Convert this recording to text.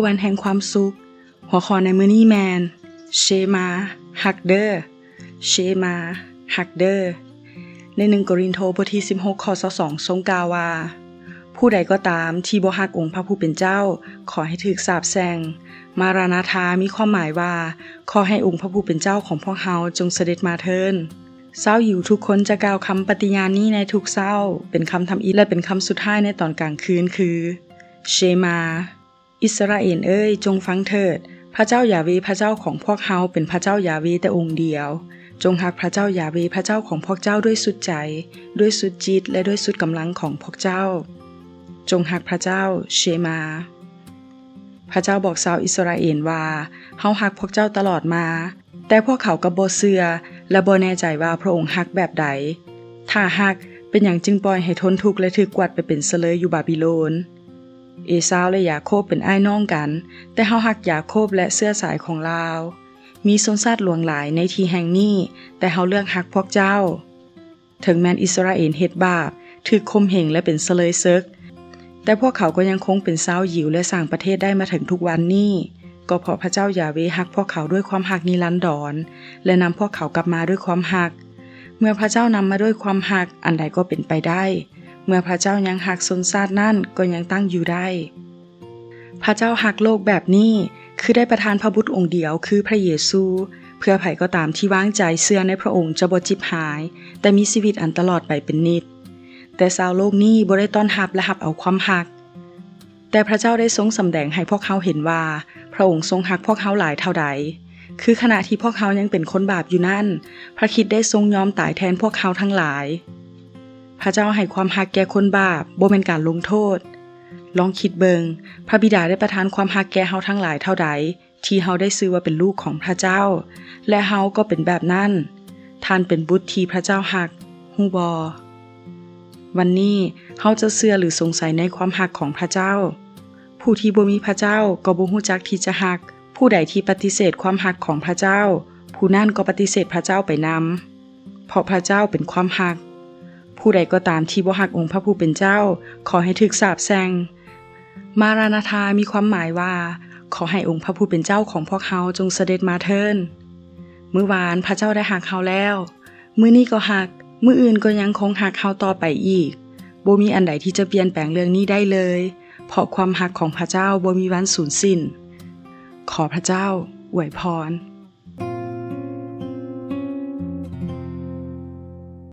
ວັນແຫ່ງຄວາມສຸກ. ຫົວຂໍ້ໃນມື້ນີ້ແມ່ນ ເຊມາ ຮັກເດີ. ເຊມາ ຮັກເດີ. ໃນໜຶ່ງໂກລິນໂທ ບົດທີສິບຫົກ ຂໍ້ຊາວສອງ ຊົງກ່າວວ່າ, ຜູ້ໃດກໍຕາມທີ່ບໍ່ຮັກອົງພະຜູ້ເປັນເຈົ້າ, ຂໍໃຫ້ຖືກສາບແຊ່ງ. ມາຣານາທາ ມີຄວາມໝາຍວ່າ, ຂໍໃຫ້ອົງພະຜູ້ເປັນເຈົ້າຂອງພວກເຮົາຈົ່ງສະເດັດມາເທີ້ນ. ຊາວຢິວທຸກຄົນຈະກ່າວຄຳປະຕິຍານນີ້ໃນທຸກເຊົ້າ, ເປັນຄຳທຳອິດ ແລະ ເປັນຄຳສຸດທ້າຍໃນຕອນກາງຄືນ ຄື ເຊມາ. ອິດສະຣາເອນເອີຍ, ຈົ່ງຟັງເຖີດ. ພະເຈົ້າຢາເວ ພະເຈົ້າຂອງພວກເຮົາ ເປັນພະເຈົ້າຢາເວແຕ່ອົງດຽວ. ຈົ່ງຮັກພະເຈົ້າຢາເວ ພະເຈົ້າຂອງພວກເຈົ້າດ້ວຍສຸດໃຈ, ດ້ວຍສຸດຈິດ ແລະ ດ້ວຍສຸດກຳລັງຂອງພວກເຈົ້າ. ຈົ່ງຮັກພະເຈົ້າ. ເຊມາ. ພະເຈົ້າບອກຊາວອິດສະຣາເອນວ່າ, ເຮົາຮັກພວກເຈົ້າຕະຫຼອດມາ. ແຕ່ພວກເຂົາກໍບໍ່ເຊື່ອ ແລະ ບໍ່ແນ່ໃຈວ່າພະອົງຮັກແບບໃດ. ຖ້າຮັກ, ເປັນຫຍັງຈຶ່ງປ່ອຍໃຫ້ທົນທຸກ ແລະ ຖືກກວາດໄປເປັນສະເລີຍຢູ່ບາບິໂລນ? ເອຊາວ ແລະ ຢາໂຄບເປັນອ້າຍນ້ອງກັນ, ແຕ່ເຮົາຮັກຢາໂຄບ ແລະ ເຊື້ອສາຍຂອງລາວ. ມີຊົນຊາດຫຼວງຫຼາຍໃນທີ່ແຫ່ງນີ້, ແຕ່ເຮົາເລືອກຮັກພວກເຈົ້າ. ເຖິງແມ່ນອິດສະຣາເອນເຮັດບາບ, ຖືກຂົ່ມເຫງ ແລະ ເປັນສະເລີຍເສິກ, ແຕ່ພວກເຂົາກໍຍັງຄົງເປັນຊາວຢິວ ແລະ ສ້າງປະເທດໄດ້ມາເຖິງທຸກວັນນີ້, ກໍເພາະພະເຈົ້າຢາເວຮັກພວກເຂົາດ້ວຍຄວາມຮັກນິລັນດອນ ແລະ ນຳພວກເຂົາກັບມາດ້ວຍຄວາມຮັກ. ເມື່ອພະເຈົ້ານຳມາດ້ວຍຄວາມຮັກ, ອັນໃດກໍເປັນໄປໄດ້. ເມື່ອພະເຈົ້າຍັງຮັກ, ຊົນຊາດນັ້ນກໍຍັງຕັ້ງຢູ່ໄດ້. ພະເຈົ້າຮັກໂລກແບບນີ້, ຄືໄດ້ປະທານພະບຸດອົງດຽວ ຄືພະເຢຊູ, ເພື່ອໃຜກໍຕາມທີ່ວາງໃຈເຊື່ອໃນພະອົງຈະບໍ່ຈິບຫາຍ, ແຕ່ມີຊີວິດອັນຕະຫຼອດໄປເປັນນິດ. ແຕ່ຊາວໂລກນີ້ບໍ່ໄດ້ຕ້ອນຮັບ ແລະ ຮັບເອົາຄວາມຮັກ. ແຕ່ພະເຈົ້າໄດ້ຊົງສຳແດງໃຫ້ພວກເຮົາເຫັນວ່າ ພະອົງຊົງຮັກພວກເຮົາຫຼາຍເທົ່າໃດ. ຄືຂະນະທີ່ພວກເຮົາຍັງເປັນຄົນບາບຢູ່ນັ້ນ, ພະຄຣິດໄດ້ຊົງຍອມຕາຍແທນພວກເຮົາທັງຫຼາຍ. ພະເຈົ້າໃຫ້ຄວາມຮັກແກ່ຄົນບາບ, ບໍ່ແມ່ນການລົງໂທດ. ລອງຄິດເບິ່ງ, ພະບິດາໄດ້ປະທານຄວາມຮັກແກ່ເຮົາທັງຫຼາຍເທົ່າໃດ, ທີ່ເຮົາໄດ້ຊື່ວ່າເປັນລູກຂອງພະເຈົ້າ, ແລະ ເຮົາກໍເປັນແບບນັ້ນ. ທ່ານເປັນບຸດທີ່ພະເຈົ້າຮັກ, ຮູ້ບໍ່? ວັນນີ້, ເຮົາຈະເຊື່ອ ຫຼື ສົງໄສໃນຄວາມຮັກຂອງພະເຈົ້າ? ຜູ້ທີ່ບໍ່ມີພະເຈົ້າກໍບໍ່ຮູ້ຈັກທີ່ຈະຮັກ. ຜູ້ໃດທີ່ປະຕິເສດຄວາມຮັກຂອງພະເຈົ້າ, ຜູ້ນັ້ນກໍປະຕິເສດພະເຈົ້າໄປນຳ, ເພາະພະເຈົ້າເປັນຄວາມຮັກ. ຜູ້ໃດກໍຕາມທີ່ບໍ່ຮັກອົງພະຜູ້ເປັນເຈົ້າ, ຂໍໃຫ້ຖືກສາບແຊ່ງ. ມາຣານາທາ ມີຄວາມໝາຍວ່າ, ຂໍໃຫ້ອົງພະຜູ້ເປັນເຈົ້າຂອງພວກເຮົາຈົ່ງສະເດັດມາເທີ້ນ. ມື້ວານພະເຈົ້າໄດ້ຮັກເຮົາແລ້ວ, ມື້ນີ້ກໍຮັກ, ມື້ອື່ນກໍຍັງຄົງຮັກເຮົາຕໍ່ໄປອີກ. ບໍ່ມີອັນໃດທີ່ຈະປ່ຽນແປງເລື່ອງນີ້ໄດ້ເລີຍ, ເພາະຄວາມຮັກຂອງພະເຈົ້າບໍ່ມີວັນສູນສິ້ນ. ຂໍພະເຈົ້າອວຍພອນ.